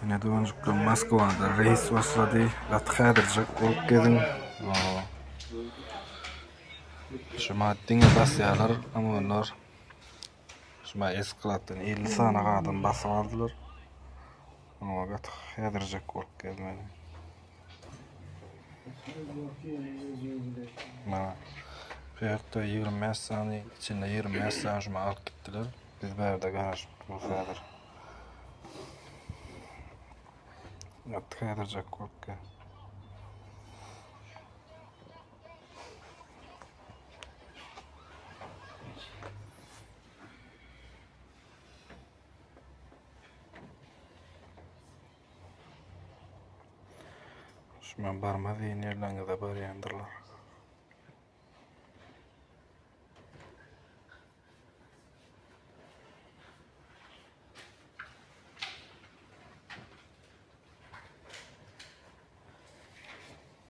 Ine doganjyklar Moskwada reýs başlady. Gaty häzirjek bolup geziň. Şuma diňe basýarlar omonlar. Şuma esklatdan 50 sany adam basyp aldylar. Oňa gaty häzirjek bolup gezmeli. Mana bu ýerde 25 sany, içinde 25 sany şuma alyp gitdiler. Biz bärde garaşyp durus häzir. Gaty häzirjek bolup gel. Şuma barmaz diýen ýerleriňize barýandyrlar.